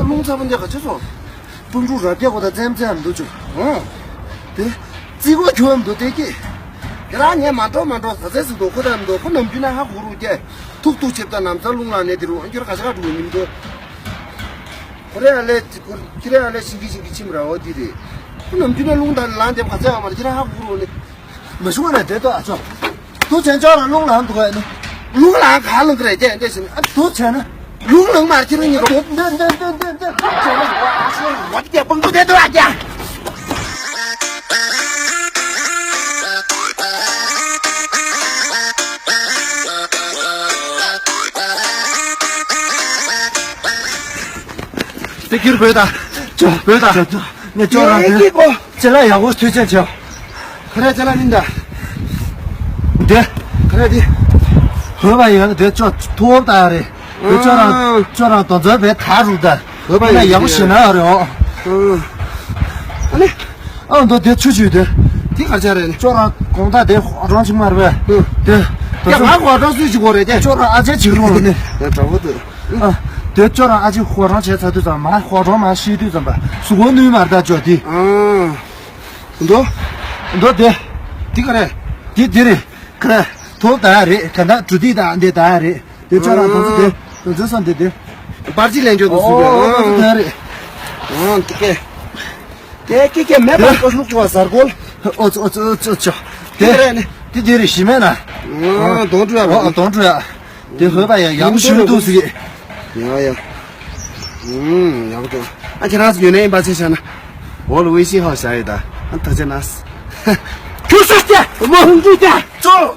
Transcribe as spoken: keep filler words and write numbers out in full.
རླུང་ཚ་པོ་འདི་ག་ཆེ་སོང་། སྤུན་གྲོགས་རབ་རྒྱས་ཁོ་ད་ཙེམ་ཙེམ་འདུག་ཅུ། ཨོ། དེ། རྩིས་གོ་ཁྱོད་འདུག་དེ་ཀི། ཁྱེད་རང་ངས་མ་འགྲོ་མ་འགྲོ་ཟ་ཟས་སུ་འདུག་ཁོ་ད་འདུག་ཁོ་ནམ་རྒྱུན་ན་ཧ་གོ་རུ་སྐྱེ། ཐུག་ཐུག་བྱེད་ད་ནམ་ཚ་རླུང་ལངས་ནས་དེ་རུ་ཁྱོད་ག་ཤ་འགྲོ་ཉིན་འདུག་ཁོ་རེ་ཨ་ལེ་ཁོ་ཁྱེད་རེ་ཨ་ལེ་ཤིང་གི་ཤིང་གི་ཁྱིམ་ར་འོ་དེ་རེད། ཁོ་ནམ་རྒྱུན་ན་རླུང་ད་ལངས་དེ་ག་ཚ་ཡ་མ་རེད་ཁྱེད་རང་ཧ་གོ་རུ་ནི། མ་ཤུ་བ་ན་དེ་ཏོ་ཨ་ཅོ། ཏོ་ཆེན་ཅོ་ར་རླུང་ལངས་འདུག་ཨ་ནི། རླུང་ལངས་ག་རླུང་གི་རེད་ཅེས་འདྲེ་ཞིག་ཨ་ཏོ་ཆེན་ན། རླུང་ལངས་མ་ཁྱེད་རང་གཉིས་ཀ་འདོད་འདོད་འདོད་འདོད་འདོད་འདོད་ཏོ་ཆེན་ན། བ་ཤེ་བ་ཏི་ཀྱ་པང་ཏོ་དེ་ཏོ་ཨ་ཀྱ། དེ་ཁྱེར་བོད་ད། ཅོ་བོད་ད། ཅོ་ཅོ་ངས་ཅོ་རང་དེ། ཅེ་ལ་ཡག་པོ་ཐུགས་ཆེན་ཆེ། ཁ་རས་ཅ་ལག་མིན་ད། འདི། ཁ་རས་འདི། ཧོ་བ་ཡོད་ན་དེ་ཅོ་ཐོབ་ད་རེད། དེ་ཅོ་རང་ཨང་། ཅོ་རང་དོན་ཚོད་བེ་ཐ་རུ་ད། ཧོ་བ་ཡོད་ན་ཡག་པོ་ཞེ་ན་རེད་ཨོ། ཨང་། ཨ་ནི། ཨང་དོ་དེ་ཆུ་ཆུ་དེ། དེ་ག་ཆ་རེད་ནི། ཅོ་རང་གོང་ད་དེ་ཧོ་རང་ཅིག་མ་རེད་བས། ཨང་། དེ། ཡ་ང་ཧོ་རང་སུས་ཅིག་གོ་རེད་དེ། ཅོ་རང་ཨ་ཅེ་ཅིག་རུང་ནི། ཡ་དྲ་བོ་དེ། ཨ། དེ་ཅོ་རང་ཨ་ཅེ་ཧོ་རང་བྱས་ཚར་དུས་ཙམ་མ་ཧོ་རང་མ་ཤི་དུས་ཙམ་པ་སུ་གོ་ནུས་མ་རེད་ད་ཅོ་དེ། ཨང་། འདོ། འདོ་དེ། དེ་ག་རེད། དེ་དེ་རེད། ག་རེ། ཐོབ་ད་རེད་ག་ད་གྲུ་དེ་ད་འདི་ད་རེད། དེ་ཅོ་རང་དོ་ཚོ་དེ། དོ་ཚོ་སམ་དེ་དེ། པར་ཅི་ལེན་ཅོ་དོ་སུ་རེད། ཨོ་དེ་རེད། ཨོ་དེ་ཀེ། དེ་ཀེ་ཀེ་མེ་པར་ཀོ་ལུག་ཅོ་བ་ཟར་གོལ། ཨོ་ཙོ་ཨོ་ཙོ་ཨོ་ཙོ་ཙོ། དེ་དེ་རེད་ནི། དེ་དེ་རེད་ཞི་མེད་ན། ཨོ་དོང་ཀྲུ་ཡ་རེད། ཨོ་དོང་ཀྲུ་ཡ། དེ་ཧོས་པ་ཡ་ཡག་ཤུ་འདུག་ཟིག་ཡ་ཡ། ཨུམ་ཡག་པོ་འདུག་ཨ་ཁྱེད་རང་ཚོ་ཡོད་ན་ཡིན་པ་ཚེ་བྱས་ན། འོ་ལ་ཝེ་ཤིང་ཧོ་བྱ་ཡོད་ད། ཨ་ཐུགས་རྗེ་གནང་། ཁྱོད་ཤོག་སྐྱ། མོ་ཧུང་ཀྲུའུ་སྐྱ། ཅོ།